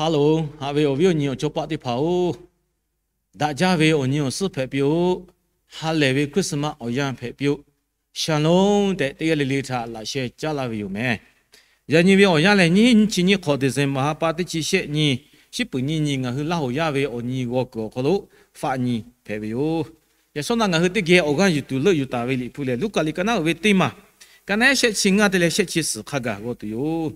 Hello, haꞈ ve awˬ viˉ awˬ nyi awˬ cawˇ paˆ teˇ hpaˍ-oˬ, daꞈ jaˇ ve awˬ nyi awˬ suhˉ hpehꞈ piˇ-oˆ. Ha lehˬ ve Christmas awˬ yanˇ hpehꞈ piˇ-oˆ. Shalom tehꞈ teˇ g'aˇ le le htaꞈ laꞈ sheh caˉ laˇ ve yoˬ meh. Yaꞈ nyi ve awˬ yanˇ lehˬ, nyiˇ hinˉ nyiˇ chi nyiˇ hk'awꞈ December ha pa teˇ chi shehˆ nyi, shiˉ peuˍ nyiˇ nyi ngaˬ hui Laˇ hoˍ yaˇ ve awˬ nyi g'aw kuiˬ awˬ hk'aw lo faˆ nyi hpehꞈ ve yoˬ. Yaꞈ shawˉ naˆ ngaˬ hui teˇ geh awˬ g'aˇ yuˬ tuˬ leuˆ yuˬ taˍ ve Liꞈ hpu lehˬ, Luˉkaꞈ liꞈ ka naˉ uiˍ ve teˇ maˬ, ka naˉ shehˆ chi ngaˇ te leh shehˆ chi suhˍ hk'a gaˬ g'aw tuˬ yoˬ.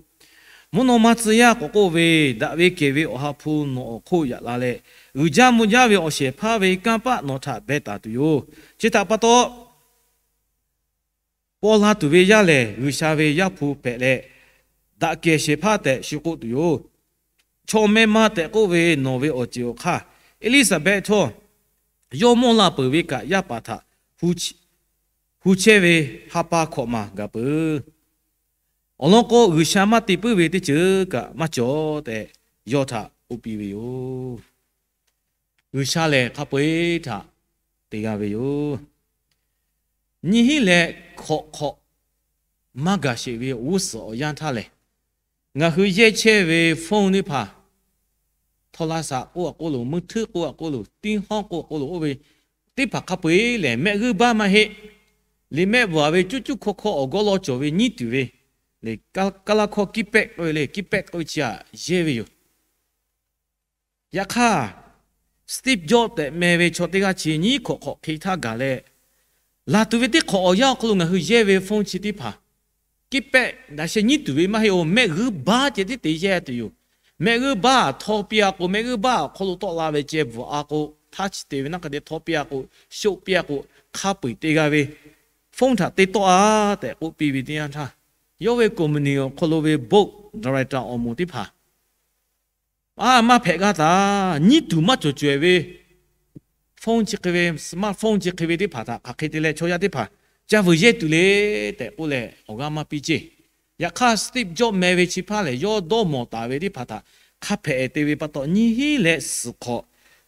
Mvuhˇ naw ma tcuh yaˇ k'awꞈ k'oˆ ve, Daꞈ ve kehˬ ve Awˬ ha hpu nawˬ awˬ hk'oˆ yaꞈ la leh, uiˍ jaˇ mvuh jaˇ ve awˬ shehˍ hpaˇ ve kanˇ paˆ nawˬ htaꞈ beh taˍ tuˬ yoˬ. Chi htaꞈ pa taw, paw la tuˬ ve yaˇ lehˬ, G'uiˬsha ve Yaˇ hpu hpehꞈ leh, daꞈ kehˬ shehˍ hpaˇ tehꞈ shu k'oˆ tuˬ yoˬ. Chaw meh ma tehꞈ k'oˆ ve nawˬ ve awˬ ceuˬ awˬ hk'aˇ, Eˇliˇsaˍbehˆ htawˇ yawˇ mawˇ la peuˬ ve kaꞈ, yaˇ paˍ htaꞈ hu chehˇ ve ha pa hkawꞈ maˬ gaˬ peuˬ. Awˬ lawn k'o, G'uiˬsha maˇ te puiˉ ve teˇ ceuˬ kaꞈ maˇ cawˬ tehꞈ, yawˇ htaꞈ k'oˆ piˇ ve yoˬ. G'uiˬsha lehˬ hk'a peu-eˬ htaꞈ te g'a ve yoˬ. Nyiˇ hinˉ leh hkawꞈ hk'awꞈ maˇ gaˬ sheˍ ve awˬ g'uˇ suhˍ awˬ yanˇ htaˇ lehˬ, ngaˬ hui yehˇ chehˇ ve phone teˇ hpaˍ, htawˇ laˇ saꞈ k'oˆ a k'oˆ loˬ, meuˇ htuiˉ k'oˆ a k'oˆ loˬ, tiˇ hawˉ k'oˆ a k'oˆ loˬ, oˇ ve teˇ hpaˍ hk'a peu-eˬ lehˬ, mehˆ g'uˇ baˆ maˇ heˆ. Liꞈ mehˆ bvuhꞈ ve cuˇ cuˇ hkawˇ hkawˇ awˬ gawˇ lawˇ cawˬ ve nyiˉ tuˬ ve le, kaˇ laˇ hkawˇ keypad k'oˆ ve le, keypad k'oˆ ve chi htaꞈ yehˇ ve yoˬ. Yaꞈ hk'aˇ, Steve Jobs tehꞈ meh ve chaw teˇ g'aˇ chi nyiˇ hk'awꞈ hk'awꞈ hk'e htaˇ gaˬ leh, laˬ tuˬ ve teˇ hk'awꞈ awˬ yanˇ awˬ hk'aw lo ngaˬ hui yehˇ ve phone chi teˇ hpaˍ, keypad daꞈ sheh nyiˉ tuˬ ve maˇ heˆ-oˬ, mehˆ g'uˇ baˆ ceh tiˉ te yehˇ tuˬ yoˬ. Mehˆ g'uˇ baˆ htawˇ piˇ a k'o, mehˆ g'uˇ baˆ awˬ hk'aw lo tawˆ la ve ceh bvuhꞈ a k'o, htaˇ chi te ve naˆ hk'e te htawˇ piˇ a k'o, shoˆ piˇ a k'o, hk'a peu-eˬ te g'a ve phone htaꞈ te tawˆ a tehꞈ k'oˆ piˇ ve teˇ yanˇ htaˇ, yawˇ ve company awˬ hk'aw lo ve board director awˬ moˍ teˇ hpaˍ a maˇ hpehꞈ g'a taˍ. Nyiˉ tuˬ maˇ cawˬ cawehˬ ve phone chi hk'e ve, smartphone chi hk'e ve teˇ hpaˍ htaꞈ hk'aˬ hk'e te leh chaw yaˇ teˇ hpaˍ ca vuiˬ yehˇ tuˬ le tehꞈ k'oˆ leh awˬ g'aˇ maˇ piˇ ceˇ. Yaꞈ hk'aˇ, Steve Jobs meh ve chi hpaˇ lehˬ, yawˇ dawˇ mawˬ taˍ ve teˇ hpaˍ htaꞈ hk'a hpehꞈ te ve pa taw, nyiˇ hinˉ leh suhˍ hk'awꞈ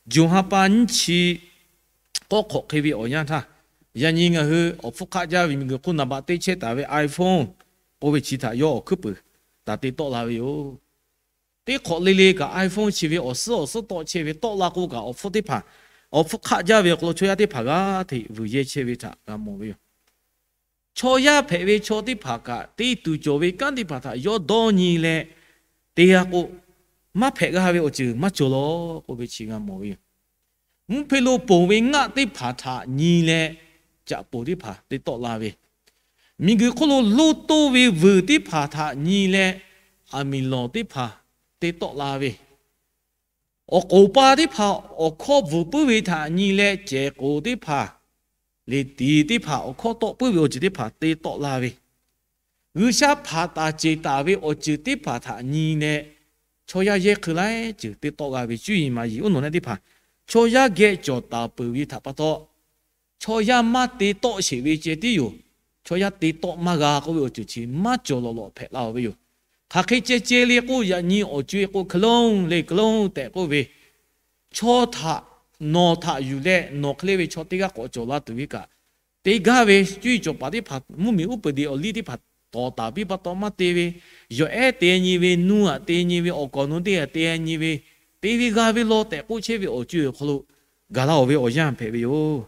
June ha pa nyiˇ chi k'awˇ hk'awꞈ hk'e ve awˬ yanˇ htaˇ, yaꞈ nyi ngaˬ hui awˬ hpfuhˇ hk'aˆ jaˇ ve miˬguiˬ hk'oˆ naˍ baꞈ teˇ chehˇ taˍ ve iPhone k'oˆ ve chi htaꞈ yawˇ awˬ hkuiˉ puiˍ htaꞈ te tawˆ la ve yoˬ. Teˇ hk'awꞈ le le kaꞈ iPhone chi ve awˬ suhˉ awˬ suhˉ tawˆ chehˇ ve, tawˆ la k'o kaꞈ awˬ hpfuhˇ teˇ hpaˍ, awˬ hpfuhˇ hk'aˆ jaˇ ve awˬ hk'aw lo chaw yaˇ teˇ hpaˍ g'aˇ hteꞈ vuiˬ yehˇ chehˇ ve htaꞈ g'a mawˬ ve yoˬ. Chaw yaˇ hpehꞈ ve chaw teˇ hpaˍ kaꞈ, te tuˬ cawˬ ve kanˉ teˇ hpaˍ htaꞈ yawˇ dawˇ nyi leh te g'a k'o, maˇ hpehꞈ g'a ve awˬ ceuˬ maˇ cawˬ lawˬ k'oˆ ve chi g'a mawˬ ve yoˬ. Mvuhˇ hpe lo ponˬ ve ngaˆ teˇ hpaˍ htaꞈ nyi leh, caꞈ poˍ teˇ hpaˍ te tawˆ la ve, miˬguiˬ hk'oˆ lo loˇ toˇ ve vuiˬ teˇ hpaˍ htaꞈ nyi leh, aˬ miˍ lawˬ teˇ hpaˍ te tawˆ la ve, awˬ k'oˍ pa teˇ hpaˍ awˬ hkawˇ bvuhˬ puiˉ ve htaꞈ nyi leh, cehˬ k'oˍ teˇ hpaˍ, liꞈ tiˍ teˇ hpaˍ awˬ hkawˇ tawˆ puiˉ ve awˬ ceuˬ teˇ hpaˍ te tawˆ la ve, G'uiˬsha hpanˍ taˍ ceˬ taˍ ve awˬ ceuˬ teˇ hpaˍ htaꞈ nyi leh, chaw yaˇ yehˇ hk'e laiˉ ceuˬ te tawˆ g'a ve cuˇ yiˍ maˍ yiˍ uˉ nawˬ leh teˇ hpaˍ, chaw yaˇ geh cawˬ taˍ peuˬ ve htaꞈ pa taw, chaw yaˇ maˇ te tawˆ sheˍ ve ceh tiˉ yoˬ. Chaw yaˇ te tawˆ maˇ g'a k'oˆ ve awˬ ceuˬ chi maˇ cawˬ lawˬ lawˬ hpehꞈ la-oˬ ve yoˬ. Hk'aˬ hk'e ceh ceh le k'o, yaꞈ nyi awˬ co-e k'o, hk'aˬ lonˉ le hk'aˬ lonˉ tehꞈ k'oˆ ve, chaw htaꞈ, nawˬ htaꞈ yuˬ leh nawˬ hk'e le ve chaw teˇ g'aˇ k'awꞈ cawˬ la tuˬ ve kaꞈ, te gaˇ ve cuˇ yiˍ cawˬ paˍ teˇ hpaˍ, mvuhˇmiˬ uˉ peunˍ diꞈ awˬ liˇ teˇ hpaˍ tawˍ taˍ piˇ pa taw maˇ te ve, yawˬ ehˉ te nyi ve, nuˇ aꞈ te nyi ve, awˬ kawˍ nu teˇ aꞈ te nyi ve, te ve g'a ve law tehꞈ k'oˆ chehˇ ve awˬ co-e awˬ hk'aw lo gaˬ la-oˬ ve awˬ yanˇ hpehꞈ ve yoˬ.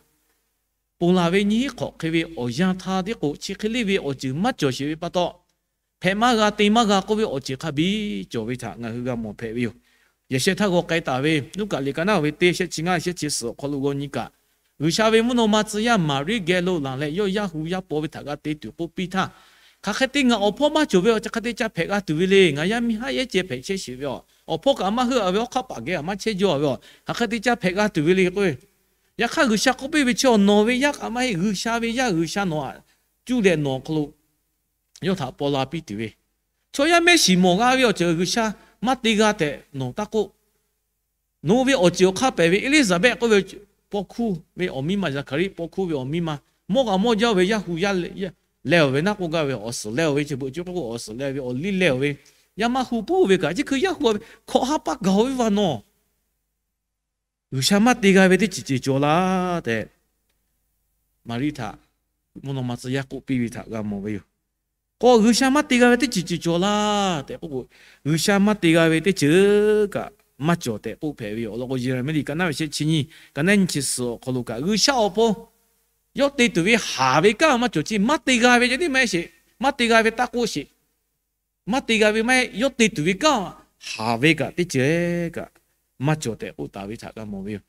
Ponˬ laˬ ve nyiˇ hinˉ hk'awꞈ hk'e ve awˬ yanˇ htaˇ tiˉ k'o, chi hk'e le ve awˬ ceuˬ maˇ cawˬ sheˍ ve pa taw, hpehꞈ maˇ g'a te maˇ g'a k'oˆ ve awˬ ceuˬ hk'a biˇ cawˬ ve htaꞈ ngaˬ hui g'a mawˬ hpehꞈ ve yoˬ. Yaꞈ sheh htaˇ g'aw k'ai taˍ ve Luˉkaꞈ liꞈ ka naˉ ve teˇ shehˆ chi ngaˇ shehˆ chi suhˍ awˬ hk'aw lo g'aw nyi kaꞈ, G'uiˬsha ve mvuhˇ naw ma tcuh yaˇ Maˍriˆ geh lo laˬ leh, yawˇ yaˇ hu yaˇ paw ve htaꞈ g'a te tuˬ k'oˆ piˇ htaˇ, hk'aˬ hk'e te ngaˬ awˬ hpawˇ maˇ cawˬ ve awˬ, hk'aˬ hk'e te ca hpehꞈ g'a tuˬ ve le. Ngaˬ yaˇ miˇ haˉ yehˉ ceh hpehꞈ chehˇ sheˍ ve awˬ, awˬ hpawˇ kaꞈ maˇ heuˆ a ve, awˬ hk'aˇ paˍ geh a maˇ chehˇ jaw ve awˬ, hk'aˬ hk'e te ca hpehꞈ g'a tuˬ ve le k'o, yaꞈ hk'aˇ G'uiˬsha k'oˆ piˇ ve chi awˬ, nawˬ ve yaˇ kaꞈ maˇ heˆ, G'uiˬsha ve yaˇ, G'uiˬsha nawˬ aꞈ cuˇ leh nawˬ awˬ hk'aw lo yawˇ htaꞈ paw la piˇ tuˬ ve, chaw yaˇ mehˆ shiˍ mawˬ g'a ve awˬ ceuˬ G'uiˬsha maˇ te g'a tehꞈ nawˬ taˇ k'oˆ. Nawˬ ve awˬ ceuˬ awˬ hk'aˇ pehˍ ve Eˇliˇsaˍbehˆ k'oˆ ve paw hkuˇ ve awˬ miˇ ma, Zaˍhkaˍriˆ paw hkuˇ ve awˬ miˇ ma, mawˇ g'a mawˇ jaˇ ve yaˇ hu yaˇ leh-o ve naˆ k'oˆ gaˇ ve, awˬ suhˍ leh-o ve, chi beuꞈ co k'oˆ k'o awˬ suhˍ leh ve, awˬ liˇ leh-o ve, yaˇ maˇ hu puiˉ ve kaꞈ, chi hkui yaˇ hu ve hkawꞈ ha pa gaˬ-o ve vaˬ nawˬ G'uiˬsha maˇ te g'a ve teˇ ceuˬ ceuˬ cawˬ laˇ tehꞈ, Maˍriˆ htaꞈ mvuhˇ naw ma tcuh yaˇ k'oˆ piˇ ve htaꞈ g'a mawˬ ve yoˬ. K'o, G'uiˬsha maˇ te g'a ve teˇ ceuˬ ceuˬ cawˬ laˇ tehꞈ k'oˆ k'o, G'uiˬsha maˇ te g'a ve teˇ ceuˬ kaꞈ maˇ cawˬ tehꞈ k'oˆ hpehꞈ ve yoˬ. Awˬ lawn k'o, Yeˍraˍmiˆ liꞈ ka naˉ ve shehˆ chi nyiˇ, ka naˉ nyiˇ chi suhˍ awˬ hk'aw lo kaꞈ, G'uiˬsha awˬ pon yawˇ te tuˬ ve haˍ ve kanˉ maˇ cawˬ ceˇ. Maˇ te g'a ve ceh tiˉ maˇ heˆ sheˍ. Maˇ te g'a ve taˇ k'oˆ sheˍ. Maˇ te g'a ve maˇ heˆ, yawˇ te tuˬ ve kanˉ haˍ ve kaꞈ teˇ ceuˬ kaꞈ maˇ cawˬ tehꞈ k'oˆ taˍ ve htaꞈ g'a mawˬ ve yoˬ.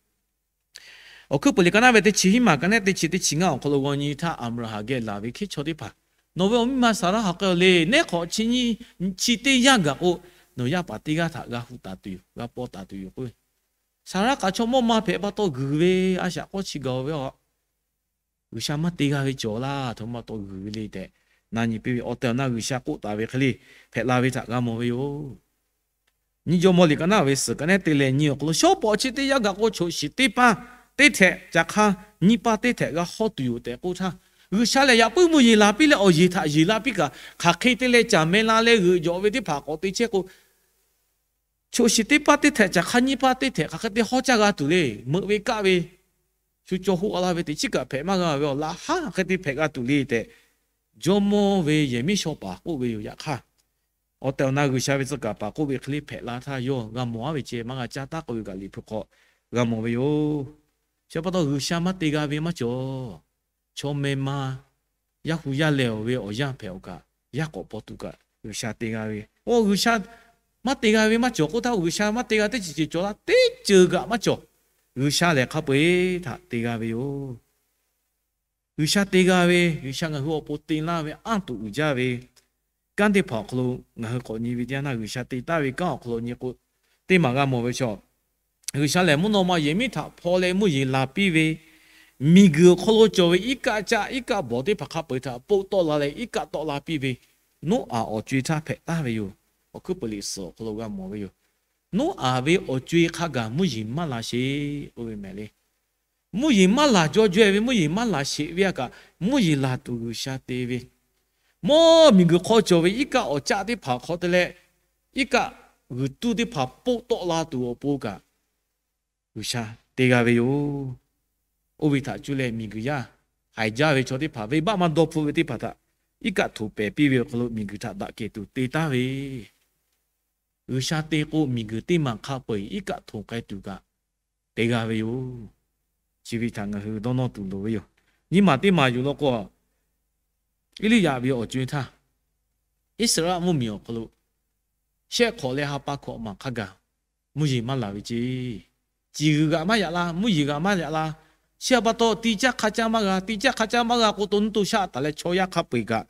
Awˬ hkuiˉ puiˍ liꞈ ka naˉ ve teˇ chi hiˉ maˬ, ka naˉ teˇ chi teˇ chi ngaˇ awˬ hk'aw lo g'aw nyi htaˇ, Aˍbraˍhanˍ geh laˬ ve hkiˉ chaw teˇ hpaˍ, Nawˬ ve awˬ miˇ ma Saˍraˆ ha k'ai-o le. Neˉ hk'awꞈ chi nyiˇ chi teˇ yanˇ gaˬ k'o, nawˬ yaˇ paˍ teˇ g'aˇ htaꞈ g'a hu taˍ tuˬ yoˬ, g'a paw taˍ tuˬ yoˬ k'o, Saˍraˆ kaꞈ chaw mawˇ ma hpehꞈ pa taw guiˬ ve, a shaꞈ k'awˇ chi gaˬ ve a G'uiˬsha maˇ te g'a ve cawˬ laˇ, aˬ htoꞈ ma pa taw guiˬ ve le tehꞈ na nyi piˇ ve. Awˬ tehˬ awˬ na G'uiˬsha k'oˆ taˍ ve hk'e le hpehꞈ la ve htaꞈ g'a mawˬ ve yoˬ. Nyiˇ Jawˇmawˇ liꞈ ka naˉ ve suhˍ ka naˉ te leh nyi awˬ hk'aw lo, shawˉ pawˍ chi teˇ yanˇ gaˬ k'o, choꞈ shiˍ teˇ paˇ teˇ htehꞈ caˬ hk'aˇ nyiˇ paˇ teˇ htehꞈ g'a hawˇ tuˬ yoˬ tehꞈ k'oˆ htaˇ, G'uiˬsha lehˬ yaꞈ puiˉ mvuhˇ yeˬ laˬ piˇ leh awˬ yeˬ htaꞈ yeˬ la piˇ kaꞈ, hk'aˬ hk'e te leh caˬ meh la leh g'euꞈ jawꞈ ve teˇ hpaˍ k'awꞈ te chehˇ k'o, choꞈ shiˍ teˇ paˇ teˇ htehꞈ caˬ hk'aˇ nyiˇ paˇ teˇ htehꞈ hk'aˬ hk'e te hawˇ caˇ g'a tuˬ le. Meuꞈ ve kaˆ ve shu caw hoˆ a la ve teꞈ chiˉ kaꞈ hpehꞈ maˇ g'a ve awˬ laꞈ haˉ hk'e te hpehꞈ g'a tuˬ le tehꞈ, Jawˇmawˇ ve yehˬ miˉ shaw paˍ k'oˆ ve yoˬ. Yaꞈ hk'aˇ, awˬ tehˬ awˬ na G'uiˬsha ve tcuh kaˍ paˍ k'oˆ ve hk'e le hpehꞈ la htaˇ yawˇ g'a mawˬ a ve ceh maˇ g'a caˇ taˉ k'oˆ ve kaꞈ Liꞈ hpu hk'aw g'a mawˬ ve yoˬ. Chi pa taw G'uiˬsha maˇ te g'a ve maˇ cawˬ. Chaw meh ma yaˇ hu yaˇ lehˬ-oˬ ve awˬ yanˇ hpehꞈ awˬ kaꞈ, yaˇ k'awꞈ paw tuˬ kaꞈ G'uiˬsha te g'a ve. Oˇ G'uiˬsha maˇ te g'a ve maˇ cawˬ k'oˆ htaˇ, G'uiˬsha maˇ te g'a teˇ ceuˬ ceuˬ cawˬ laˇ, teˇ ceuˬ kaꞈ maˇ cawˬ. G'uiˬsha lehˬ hk'a peu-eˬ htaꞈ te g'a ve yoˬ. G'uiˬsha te g'a ve, G'uiˬsha ngaˬ hui awˬ pon te laˇ ve anˇ tuˬ uiˍ jaˇ ve kanˉ teˇ hpaˍ awˬ hk'aw lo ngaˬ hui k'awꞈ nyi ve teˇ yanˇ, G'uiˬsha te taˍ ve kanˉ awˬ hk'aw lo nyi k'o, teˇ maˬ g'a mawˬ ve chaw, G'uiˬsha lehˬ mvuhˇ naw ma yehˬ miˉ htaꞈ hpaw leh mvuhˇ yeˬ laˬ piˇ ve, miˬguiˬ awˬ hk'aw lo cawˬ ve iˉ kaˆ caˆ iˉ kaˆ bawˬ teˇ hpaˍ hk'a peu-eˬ htaꞈ poˆ tawˆ la leh iˉ kaˆ tawˆ la piˇ ve, Noˉaꞈ awˬ co-e htaˇ hpehꞈ taˍ ve yoˬ. Awˬ hkuiˉ puiˍ liꞈ suhˍ awˬ hk'aw lo g'a mawˬ ve yoˬ. Noˉaꞈ ve awˬ co-e hk'a gaˬ mvuhˇ yeˬ maˇ la sheˍ k'oˆ ve mehˍ le. Mvuhˇ yeˬ maˇ laˬ jaw jaw-e ve, mvuhˇ yeˬ maˇ laˬ sheˍ ve a kaꞈ, mvuhˇ yeˬ laˬ tuˬ G'uiˬsha te ve, mawˇ miˬguiˬ hk'aw cawˬ ve iˉ kaˆ awˬ caˆ teˇ hpaˍ hk'aw te leh, iˉ kaˆ g'uiˬ tuˇ teˇ hpaˍ poˆ tawˆ la tuˬ awˬ pon kaꞈ G'uiˬsha te g'a ve yoˬ. Oˇ ve htaꞈ cuˇ leh miˬguiˬ yaˇ haiˬ jaˇ ve chaw teˇ hpaˍ, venˇbaˆ maˇ dawˇ hpfuhˆ ve teˇ hpaˍ htaꞈ iˉ kaˆ htoꞈ pehˍ piˇ ve awˬ hk'aw lo miˬguiˬ htaꞈ daꞈ kehˬ tuˬ te taˍ ve, G'uiˬsha te k'o miˬguiˬ teˇ maˬ hk'a peu-eˬ iˉ kaˆ htoꞈ k'ai tuˬ kaꞈ te g'a ve yoˬ. Chi ve htaꞈ ngaˬ hui dawˇ nawˇ tuˬ loˍ ve yoˬ. Nyiˇ maˬ teˇ maˬ yuˬ law k'o, Eˇliˇyaꞈ ve awˬ co-e htaˇ, Iˉsaˍreˍlaˆ mvuhˇmiˬ awˬ hk'aw lo shehˆ hk'awꞈ leh ha pa hkawꞈ maˬ hk'a gaˬ mvuhˇ yeˬ maˇ laˬ ve ceˇ. Ciˬ g'uiˬ g'aꞈ maˇ yaꞈ la, mvuhˇ yeˬ g'aꞈ maˇ yaꞈ la. Chi pa taw ti caˇ hk'a caˇ maˇ g'a, ti caˇ hk'a caˇ maˇ g'a k'o, to nuˇ to shaˆ taˍ leh chaw yaˇ hk'a peu-eˬ kaꞈ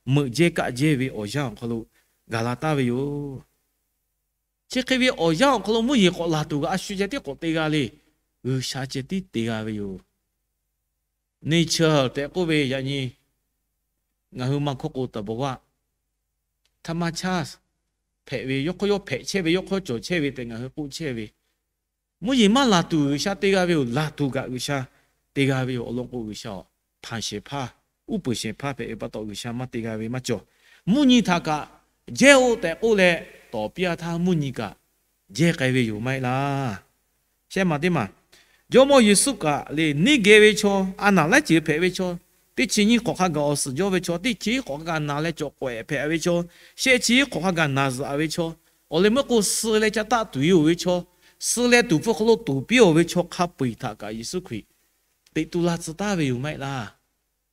meuꞈ jehˇ kaˆ jehˇ ve awˬ yanˇ awˬ hk'aw lo gaˬ la taˍ ve yoˬ. Chi hk'e ve awˬ yanˇ awˬ hk'aw lo mvuhˇ yeˬ k'awꞈ laˬ tuˬ kaꞈ a shu ceh tiˉ k'awꞈ te g'a le. G'uiˬsha ceh tiˉ te g'a ve yoˬ. Nature tehꞈ k'oˆ ve yaꞈ nyi ngaˬ hui maˇ hkawˇ k'o taˍ baˬ g'aˇ ธรรมชาติ hpehꞈ ve, yawˇ hk'aw yawˇ hpehꞈ chehˇ ve, yawˇ hk'aw cawˬ chehˇ ve tehꞈ ngaˬ hui k'oˆ chehˇ ve, mvuhˇ yeˬ maˇ laˬ tuˬ G'uiˬsha te g'a ve yoˬ. Laˬ tuˬ kaꞈ G'uiˬsha te g'a ve yoˬ. Awˬ lawn k'o, G'uiˬsha awˬ hpanˍ shehˍ hpaˇ, uˉ peunˍ shehˍ hpaˇ hpehꞈ ve pa taw G'uiˬsha maˇ te g'a ve maˇ cawˬ. Mvuhˇ nyi htaꞈ kaꞈ jehˇ-oˆ tehꞈ k'oˆ leh tawˍ piˇ-a htaˇ, mvuhˇ nyi kaꞈ jehˇ k'ai ve yoˬ maˇ heˆ laˇ. Shehˆ maˬ teˇ maˬ, Jawˇmawˇ Yeˍsuˆ kaꞈ le, neˇ geh ve chaw, a naˍ laiˉ ceuˬ hpehꞈ ve chaw, teˇ chi nyiˇ hk'awꞈ hk'a gaˬ awˬ suhˍ jawˇ ve chaw, teˇ chi hk'awꞈ hk'a gaˬ naˍ leh cawˬ k'awehꞈ hpehꞈ ve chaw, shehˆ chi hk'awꞈ hk'a gaˬ naˍ zuhꞈ ve chaw, awˬ leh meuˆ k'o suh leh ca taˆ tuˬ yoˬ ve chaw, suh leh tuˍ hpfuh hk'aw lo tuˍ piˇ-oˬ ve chaw hk'a peu-eˬ htaꞈ kaꞈ Yeˍsuˆ Hkriꞈ teꞈ tu la tcuh taˍ ve yoˬ maˇ heˆ laˇ.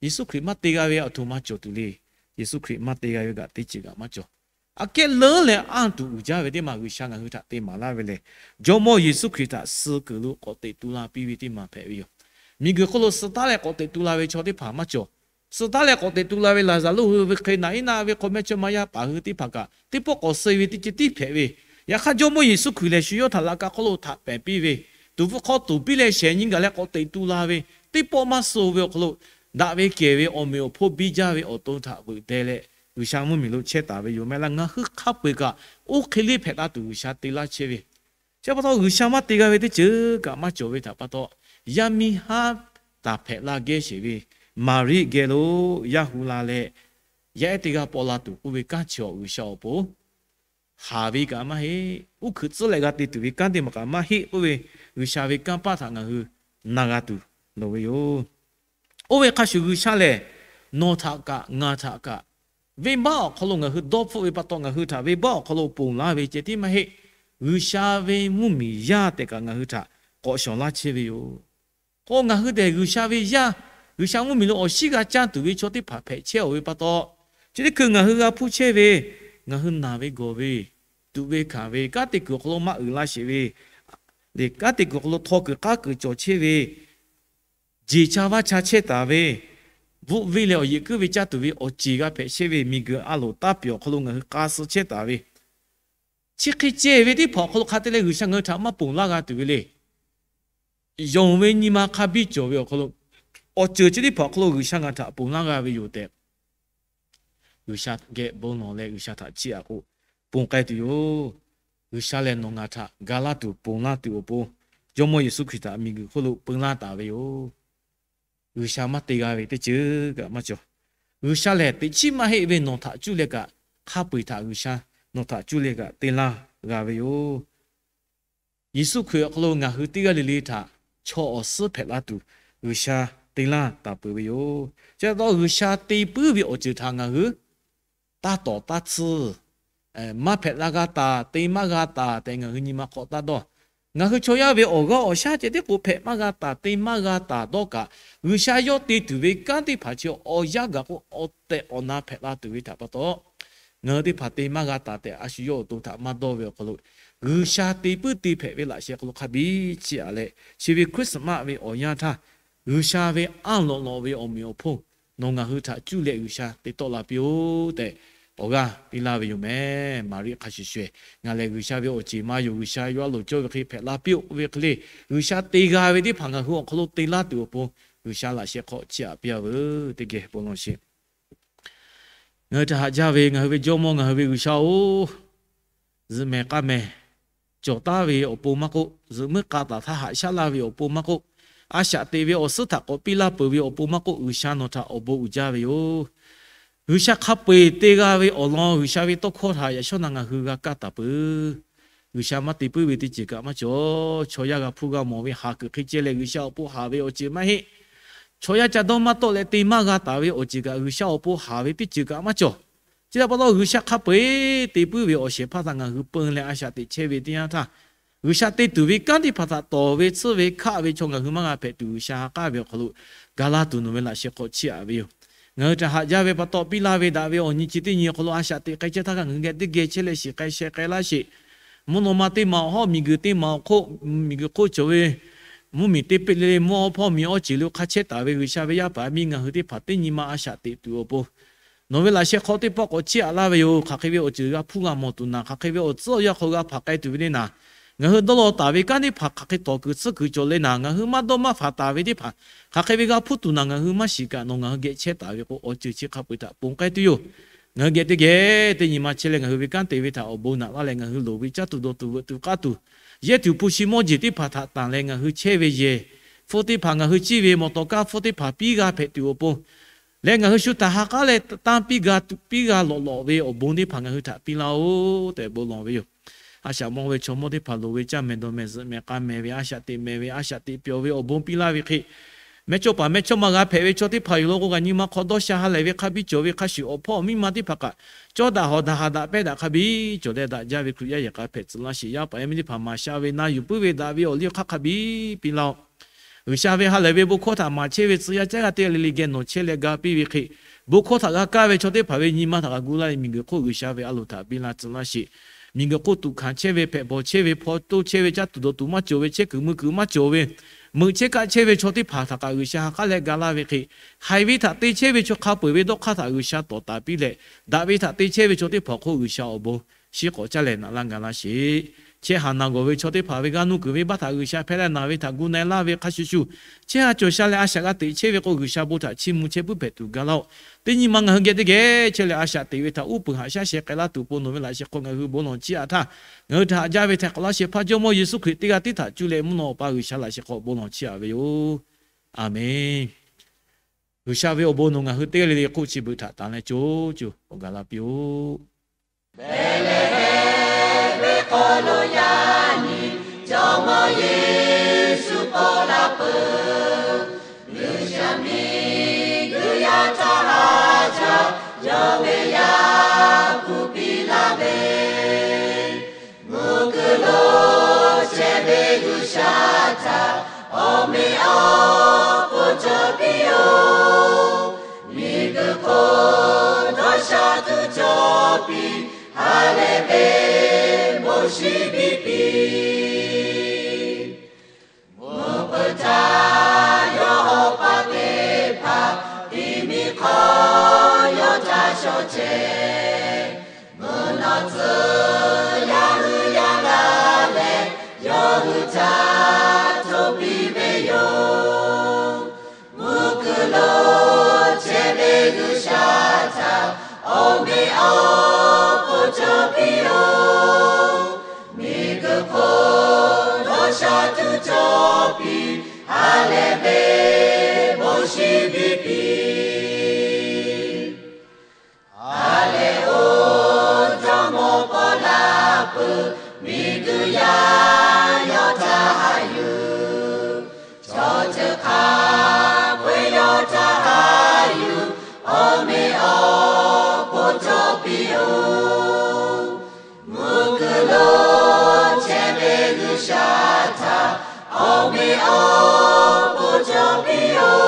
Yeˍsuˆ Hkriꞈ maˇ te g'a ve aˬ htoꞈ ma cawˬ tuˬ le. Yeˍsuˆ Hkriꞈ maˇ te g'a ve kaꞈ teˇ ceuˬ kaꞈ maˇ cawˬ. Aꞈ kehˉ leuˉ leh anˇ tuˬ uiˍ jaˇ ve teˇ maˬ G'uiˬsha ngaˬ hui htaꞈ te maˍ laˇ ve lehˬ, Jawˇmawˇ Yeˍsuˆ Hkriꞈ htaꞈ suh kuiˬ lo k'awꞈ teꞈ tu la piˇ ve teˇ maˬ hpehꞈ ve yoˬ. Miˬguiˬ hk'oˆ lo suh taˉ leh k'awꞈ teꞈ tu la ve chaw teˇ hpaˍ maˇ cawˬ. Suh taˉ leh k'awꞈ teꞈ tu la ve Laˍzaˍruˆ hui ve hk'e, naˍ iˉ naˆ ve hk'aw mehˇchawˇma yaˇ paˍ hui teˇ hpaˍ kaꞈ teˇ pawˆ k'awꞈ suh ve teˇ ceuˬ tiˉ hpehꞈ ve. Yaꞈ hk'aˇ Jawˇmawˇ Yeˍsuˆ Hkriꞈ lehˬ shu yawˇ htaꞈ laꞈ ka hk'oˆ lo htaꞈ pehˍ piˇ ve, tuˍ hpfuh hk'aw tuˍ piˇ leh shehˍ nyi gaˬ leh k'awꞈ teꞈ tu la ve, teˇ pawˆ maˇ suh ve awˬ hk'aw lo, daꞈ ve kehˬ ve awˬ meꞈ awˬ hponˇ biˇ jaˇ ve awˬ to htaꞈ veuꞈ deh leh, G'uiˬsha mvuhˇmiˬ lo chehˇ taˍ ve yoˬ maˇ heˆ laˇ. Ngaˬ hui hk'a peu-eˬ kaꞈ oˇ hk'e le hpehꞈ la tuˬ G'uiˬsha te laˇ chehˇ ve. Chi pa taw G'uiˬsha maˇ te g'a ve teˇ ceuˬ kaꞈ maˇ cawˬ ve htaꞈ pa taw, yaˇ miˇ haˉ taˍ hpehꞈ la geh sheˍ ve Maˍriˆ geh lo yaˇ hu la leh, yaˇ ehˉ teˇ g'aˇ paw la tuˬ k'oˆ ve kanˉ chi awˬ G'uiˬsha awˬ pon haˍ ve kaꞈ maˇ heˆ. Uˉ hkuiꞈ tcuhˉ leh g'a te tuˬ ve kanˉ teˇ maˬ kaꞈ maˇ heˆ k'oˆ ve G'uiˬsha ve kanˇ paˆ htaꞈ ngaˬ hui na g'a tuˬ loˍ ve yoˬ. Oˇ ve hk'a shuˍ G'uiˬsha lehˬ, nawˬ htaꞈ kaꞈ ngaˬ htaꞈ kaꞈ venˇbaˆ awˬ hk'aw lo ngaˬ hui dawˇ hpfuhˆ ve pa taw, ngaˬ hui htaꞈ venˇbaˆ awˬ hk'aw lo ponˬ laˇ ve ceh tiˉ maˇ heˆ. G'uiˬsha ve mvuhˇmiˬ yaˇ tehꞈ kaꞈ ngaˬ hui htaꞈ k'awꞈ shawˍ laˇ chehˇ ve yoˬ. K'o ngaˬ hui tehꞈ G'uiˬsha ve yaˇ, G'uiˬsha mvuhˇmiˬ lo awˬ shinˉ g'a caˇ tuˬ ve chaw teˇ hpaˍ hpehꞈ chehˇ-oˬ ve pa taw, chi teˇ hkui ngaˬ hui g'a hpuˇ chehˇ ve, ngaˬ hui naˬ ve gawˬ ve, tuꞈ ve hkanˍ ve, kanˉ te kuiˬ awˬ hk'aw lo maˇ uiˍ la sheˍ ve, kanˉ te kuiˬ awˬ hk'aw lo htaw kuiˬ k'aˉ kuiˬ cawˬ chehˇ ve, jeˬ cha vaˇ cha chehˇ taˍ ve, bvuhˆ venˇ leh awˬ yeꞈ kuiˉ ve caˇ tuˬ ve awˬ ceˬ g'a hpehꞈ chehˇ ve, miˬguiˬ a loˍ taˇ pyeˬ awˬ hk'aw lo ngaˬ hui k'a suh chehˇ taˍ ve, chi hk'e ceh ve teˇ hpaˍ awˬ hk'aw lo hk'a te leh G'uiˬsha ngaˬ hui htaꞈ maˇ ponˬ laˇ g'a tuˬ ve le. Yonˍ ve nyi ma hk'a biˇ cawˬ ve awˬ hk'aw lo, awˬ ceuˬ chi teˇ hpaˍ awˬ hk'aw lo G'uiˬsha ngaˬ htaꞈ ponˬ laˇ g'a ve yoˬ tehꞈ, G'uiˬsha geh bon lawˬ leh G'uiˬsha htaꞈ chiˇ aꞈ k'o, ponˬ k'ai tuˬ yoˬ. G'uiˬsha lehˬ nawˬ ngaˬ htaꞈ ga laˇ tuˬ ponˬ laˇ tuˬ awˬ pon, Jawˇmawˇ Yeˍsuˆ Hkriꞈ htaꞈ miˬguiˬ hk'oˆ lo peu laˇ taˍ ve yoˬ. G'uiˬsha maˇ te g'a ve teˇ ceuˬ kaꞈ maˇ cawˬ. G'uiˬsha lehˬ teꞈ chiˉ maˇ heˆ ve nawˬ htaꞈ cuˇ leh kaꞈ, hk'a peu-eˬ htaꞈ G'uiˬsha nawˬ htaꞈ cuˇ leh kaꞈ te laˇ g'a ve yoˬ. Yeˍsuˆ Hkriꞈ awˬ hk'aw lo ngaˬ hui teˇ g'aˇ le le htaꞈ chaw awˬ suhˉ hpehꞈ laˇ tuˬ G'uiˬsha te laˇ taˍ peuˬ ve yoˬ. Chi pa taw G'uiˬsha te puiˉ ve awˬ ceuˬ htaꞈ ngaˬ hui taˇ tawˍ taˇ tsuhˇ, maˇ hpehꞈ la g'a taˍ, te maˇ g'a taˍ tehꞈ ngaˬ hui nyi ma hk'aw taˇ dawˇ. Ngaˬ hui chaw yaˇ ve awˬ g'aˇ awˬ shaˉ ceh tiˉ k'o hpehꞈ maˇ g'a taˍ, te maˇ g'a taˍ dawˇ kaꞈ, G'uiˬsha yawˇ te tuˬ ve kanˉ teˇ hpaˍ chi awˬ yanˇ gaˬ k'o awˬ tehˬ awˬ na hpehꞈ la tuˬ ve htaꞈ pa taw, ngaˬ hui teˇ hpaˍ te maˇ g'a taˍ tehꞈ a shu yawˇ awˬ to htaꞈ maˇ dawˇ ve awˬ hk'aw lo, G'uiˬsha te puiˉ te hpehꞈ ve laꞈ sheh hk'aw lo hk'a biˇ chiˇ aꞈ leh, chi ve Christmas ve awˬ yanˇ htaˇ G'uiˬsha ve anˇ lawꞈ lawꞈ ve awˬ meꞈ awˬ hponˇ nawˬ ngaˬ hui htaꞈ cuˇ leh G'uiˬsha te tawˆ la piˇ-oˆ tehꞈ awˬ g'aˇ piˇ laˇ ve yoˬ mehˍ. Maˍriˆ hk'a shuˍ shuˍ-ehˍ, ngaˬ lehˬ G'uiˬsha ve awˬ ceˬ ma yoˬ, G'uiˬsha yawˇ a loˍ cawˇ ve hk'e hpehꞈ la piˇ-oˆ ve hk'e le, G'uiˬsha te g'a ve teˇ hpaˍ ngaˬ hui awˬ hk'aw lo te laˇ tuˬ awˬ pon G'uiˬsha laꞈ sheh hk'aw chiˇ aꞈ piˇ-a veuˬ. Teˇ geh bon lawˬ sheˍ. Ngaˬ hui htaꞈ haꞈ jaˇ ve ngaˬ hui ve Jawˇmawˇ ngaˬ hui ve G'uiˬsha-oˬ, zuhꞈ mehˍ k'a mehˍ cawˬ taˉ ve awˬ pon maˇ k'oˆ, zuhꞈ muiˉ k'a taˍ htaˇ haꞈ shaˉ laˇ ve awˬ pon maˇ k'oˆ, a shaꞈ teꞈ ve awˬ suhˉ htaꞈ k'awꞈ piˇ laˇ peuˬ ve awˬ pon maˇ k'oˆ, G'uiˬsha nawˬ htaꞈ awˬ bon uiˍ jaˇ ve yoˬ. G'uiˬsha hk'a peu-eˬ te g'a ve awˬ lawn G'uiˬsha ve tawˇ hkawˇ htaꞈ yaꞈ shawˉ na ngaˬ hui g'a kaˇ taˍ peuˬ. G'uiˬsha maˇ te puiˉ ve teˇ ceuˬ kaꞈ maˇ cawˬ. Chaw yaˇ g'a hpuˇ g'a mawˬ ve haˍ kuiˬ hk'e ceh leh G'uiˬsha awˬ pon haˍ ve awˬ ceuˬ maˇ heˆ. Chaw yaˇ ca dawˇ maˇ tawˆ leh te maˇ g'a taˍ ve awˬ ceuˬ kaꞈ G'uiˬsha awˬ pon haˍ ve teˇ ceuˬ kaꞈ maˇ cawˬ. Chi htaꞈ pa taw G'uiˬsha hk'a peu-eˬ te puiˉ ve awˬ shehˍ hpaˇ htaꞈ ngaˬ hui peu leh a shaꞈ teꞈ chehˇ ve teˇ yanˇ htaˇ, G'uiˬsha te tuˬ ve kanˉ teˇ hpaˍ htaꞈ tawˍ ve tsuhˇ ve hkaˆ ve chaw ngaˬ hui maˇ g'a hpehꞈ tuˬ G'uiˬsha ha k'aˉ ve awˬ hk'aw lo ga laˇ tuˬ nawˬ ve laꞈ sheh hk'aw chiˇ aꞈ ve yoˬ. Ngaˬ hui htaꞈ haꞈ jaˇ ve pa taw piˇ laˇ ve daꞈ ve awˬ nyi chi teˇ nyi awˬ hk'aw lo a shaꞈ teꞈ k'ai chehˇ htaˇ kaꞈ ngaˬ hui geh teˇ geh chehˇ leh shiˍ k'ai sheh k'ai laˇ sheˍ. Mvuhˇ naw ma teˇ maˬ awˬ hawˉ miˬguiˬ teˇ maˬ awˬ hk'oˆ, miˬguiˬ hk'oˆ cawˬ ve mvuhˇmiˬ teˇ peˆ le le mvuhˇ awˬ hpawˇ miˬ awˬ ceˬ lo hk'a chehˇ taˍ ve G'uiˬsha ve yaˇ paˍ yaˇ miˇ ngaˬ hui teˇ hpaˍ teˇ nyi ma a shaꞈ teꞈ tuˬ awˬ pon nawˬ ve laꞈ sheh hk'aw teˇ pawˆ k'awꞈ chiˇ aꞈ laˇ ve yoˬ. Hk'aˬ hk'e ve awˬ ceuˬ g'a hpuˇ g'a mawˬ tuˬ naˍ, hk'aˬ hk'e ve awˬ tcuhˉ awˬ yanˇ hk'aw g'a hpaˍ k'ai tuˬ ve le naˍ, ngaˬ hui dawˇ law taˍ ve kanˉ teˇ hpaˍ hk'aˬ hk'e tawˍ kuiˬ tsuhˇ kuiˬ cawˬ le naˍ, ngaˬ hui maˇ dawˇ maˇ hpaˍ taˍ ve teˇ hpaˍ hk'aˬ hk'e ve g'a hpuˇ tuˬ naˍ, ngaˬ hui maˇ shiˍ kaꞈ nawˬ ngaˬ hui geh chehˇ taˍ ve k'o, awˬ ceuˬ chi hk'a peu-eˬ htaꞈ ponˬ k'ai tuˬ yoˬ. Ngaˬ hui geh teˇ geh teˇ nyi ma chehˇ leh ngaˬ hui ve kanˉ te ve htaꞈ awˬ bon naꞈ laˇ leh ngaˬ hui loˍ ve caˇ tuˬ dawˬ tuˬ veuꞈ tuˬ k'aˇ tuˬ, yehˇ tuˬ hpu shi mawˇ jeˬ teˇ hpaˍ htaꞈ tanˬ leh ngaˬ hui chehˇ ve yehˬ hpfuhˇ teˇ hpaˍ, ngaˬ hui ciˇ ve mawˬ tawˍ kaˇ hpfuhˇ teˇ hpaˍ piˇ g'a hpehꞈ tuˬ awˬ pon leh ngaˬ hui shu htaꞈ ha k'aˉ leh tanˇ piˇ g'a tuꞈ piˇ g'a lawꞈ lawꞈ ve awˬ bon teˇ hpaˍ ngaˬ hui htaꞈ piˇ laˇ-oˆ tehꞈ bon lawˬ ve yoˬ. A shaꞈ mawˇ ve chaw mawˇ teˇ hpaˍ loˍ ve caˇ mehˍ dawˬ mehˍ zuhꞈ mehˍ k'a mehˍ ve a shaꞈ teꞈ mehˍ ve a shaꞈ teꞈ pyawˬ ve awˬ bon piˇ laˇ ve hk'e, mehˇ chawˇ paˍ mehˇ chawˇ ma g'a hpehꞈ ve chaw teˇ hpaˍ yoˬ law k'o, kaꞈ nyi ma hk'aw dawˇ sha ha lehˬ ve hk'a biˇ cawˬ ve hk'a shuˍ, awˬ hpawˇ awˬ miˇ ma teˇ hpaˍ kaꞈ cawˇ daꞈ hawˍ daꞈ ha daꞈ pehˇ daꞈ hk'a biˇ cawˬ leh daꞈ jaˇ ve Hkriꞈ yaˇ yehˬ k'a hpehꞈ tcuh laˇ sheˍ. Yaˇ paˍ yaˇ miˇ teˇ hpaˍ maˍ sha ve na yuˬ puiˉ ve daꞈ ve awˬ liˇ hk'aˇ hk'a biˇ piˇ laˇ-oˆ. G'uiˬsha ve ha lehˬ ve bon hkawˇ htaꞈ maˍ chehˇ ve tcuh yaˇ caˉ g'a te le le geh nawˬ chehˇ leh ga piˇ ve hk'e, bon hkawˇ htaꞈ g'a kaˇ ve chaw teˇ hpaˍ ve nyi ma htaꞈ kaꞈ gu laˇ leh miˬguiˬ hk'oˆ G'uiˬsha ve a loˍ htaꞈ piˇ laˇ tcuh laˇ sheˍ. Miˬguiˬ hk'oˆ tuꞈ hkanˍ chehˇ ve, hpehꞈ bawˬ chehˇ ve, hpaw toˇ chehˇ ve, caˇ tuˬ dawˬ tuˬ maˇ cawˬ ve, chehˇ kuiˬ mui kuiˬ maˇ cawˬ ve, meuꞈ chehˇ kaˆ chehˇ ve chaw teˇ hpaˍ htaꞈ kaꞈ G'uiˬsha ha k'aˉ leh ga laˇ ve hk'e, haiˬ ve htaꞈ te chehˇ ve chaw hk'a peu-eˬ ve dawˇ hk'aˇ htaꞈ G'uiˬsha tawˍ taˍ piˇ leh, daꞈ ve htaꞈ te chehˇ ve chaw teˇ hpaˍ awˬ hk'oˆ G'uiˬsha awˬ bon shiˉ k'awꞈ caˇ leh naꞈ laˇ ga laˇ sheˍ. Chehˇ haˍ naˬ gawˬ ve chaw teˇ hpaˍ ve g'aˇ nuˇ kuiˬ venˇbaˆ htaꞈ G'uiˬsha hpehˇ leh naˍ ve htaꞈ gu na-e laˇ ve hk'a shuˍ shuˍ, chehˇ haˍ cawˬ sha leh a shaꞈ g'a teꞈ chehˇ ve k'o, G'uiˬsha bon htaꞈ chiˇ mvuh chehˇ puiˉ hpehꞈ tuˬ ga laˇ-oˆ. Teˇ nyi ma ngaˬ hui geh teˇ geh chehˇ leh a shaꞈ teꞈ ve htaꞈ uˉ peunˍ haꞈ shaˉ sheh k'ai laˇ tuˬ awˬ pon nawˬ ve laꞈ sheh hk'aw ngaˬ hui bon lawˬ chiˇ aꞈ htaˇ, ngaˬ hui htaꞈ haꞈ jaˇ ve htaꞈ k'awꞈ laˇ shehˍ hpaˇ Jawˇmawˇ Yeˍsuˆ Hkriꞈ teˇ g'aˇ tiˉ htaꞈ cuˇ leh mvuhˇ naw awˬ pa G'uiˬsha laꞈ sheh hk'aw bon lawˬ chiˇ aꞈ ve yoˬ. A menˬ. G'uiˬsha ve awˬ bon nawˬ ngaˬ hui teˇ g'aˇ le le hk'oˆ chi beuꞈ htaꞈ tanˍ leh co co awˬ gaˬ la piˇ-oˆ. Behˍlehˍhehnˍ venˇ hk'aw lo yaˇ nyi Jawˇmawˇ Yeˍsuˆ paw la peuˬ. G'uiˬsha miˬguiˬ yaˇ htaꞈ haꞈ jaˇ, yawˇ ve yaˇ awˬ hk'oˆ cawˬ piˇ-oˬ. Miˬguiˬ hk'oˆ dawˇ sha tuˬ cawˬ piˇ, ha lehˬ ve bon shinˉ biˇ piˇ. Mvuhˇ peu htaˇ yawˇ hawˉ paˆ teˇ hpaˍ, tiꞈ miˬ hk'aw yawˇ htaꞈ shawˍ chehˇ. Mvuhˇ naw tcuh yaˇ hui yaˇ g'aˇ leh, yawˇ hui htaꞈ hto piˇ ve yoˬ. Mvuhˇ kuiˬ lo chehˇ ve G'uiˬsha htaꞈ awˬ meꞈ awˬ hponˇ cawˬ piˇ-oˬ. Miˬguiˬ hk'oˆ dawˇ sha tuˬ cawˬ piˇ, ha lehˬ ve bon shinˉ biˇ piˇ. Ha lehˬ-oˬ, jawˇmawˇ Pawˇlaˆ peuˬ, miˬguiˬ yaˇ yawˇ htaꞈ haꞈ yuˬ. Chaw ceuˬ hk'a peu-eˬ yawˇ htaꞈ haꞈ yuˬ, awˬ meꞈ awˬ hponˇ cawˬ piˇ-oˬ. Mvuhˇ kuiˬ lo chehˇ ve G'uiˬsha htaꞈ awˬ meꞈ awˬ hponˇ cawˬ piˇ-oˬ.